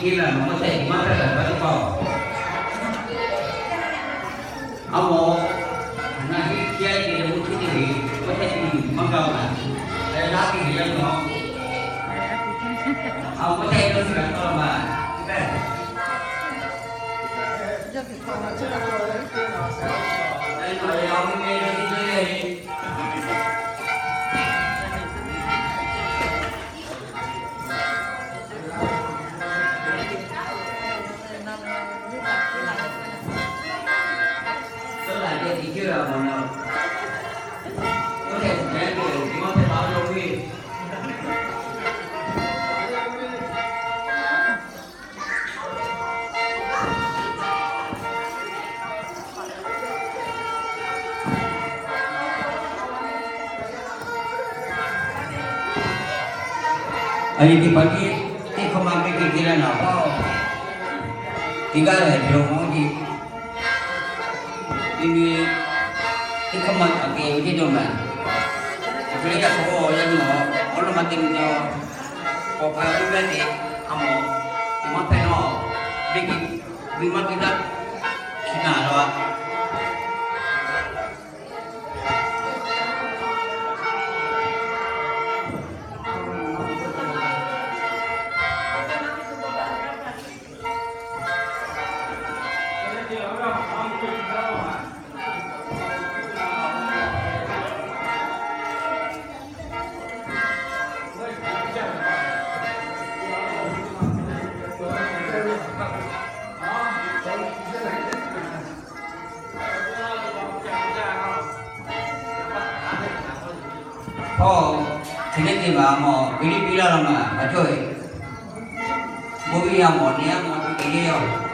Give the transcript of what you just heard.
Teˇ g'aˇ nawˬ maˇ chehˇ, maˇ chehˇ kaꞈ maˇ teˇ hpaˍ. A mawˬ, na hiˆ hkiˇ a te leh oˇ hkiˇ te ve, maˇ chehˇ tuˬ maˇ gaˬ la. Leh laˇ piˇ ve yaˇ nawˬ, a maˇ chehˇ yaˇ suh kaꞈ tawˇ la ma. A nyi teˇ hpaˍ tiˉ, teˇ hkawˇ maˇ teˇ hkawˇ te leh naˍ paˇ, teˇ g'aˇ lehˬ, yawˇ maˇ te. Teˇ nyi, teˇ hkawˇ maˇ taꞈ te ve teˇ dawˇ maˬ. Hk'e te leh yaˇ hk'aw yaˇ nyi awˬ lawn maˇ te ve teˇ, k'awꞈ hpaˍ yaˇ teˇ g'aˇ te, a mawˬ, teˇ maˇ hpehꞈ nawˬ, teˇ g'aˇ, teˇ maˇ teˇ g'aˇ, chi naˬ la. Hawˇ, chi teˇ te maˬ mawˬ, piˇ liˇ piˇ laˇ la maˬ, maˇ cawˇ ve. Bon viˇ yaˇ mawˬ, neˇ yaˇ mawˬ, teˇ te le yoˬ.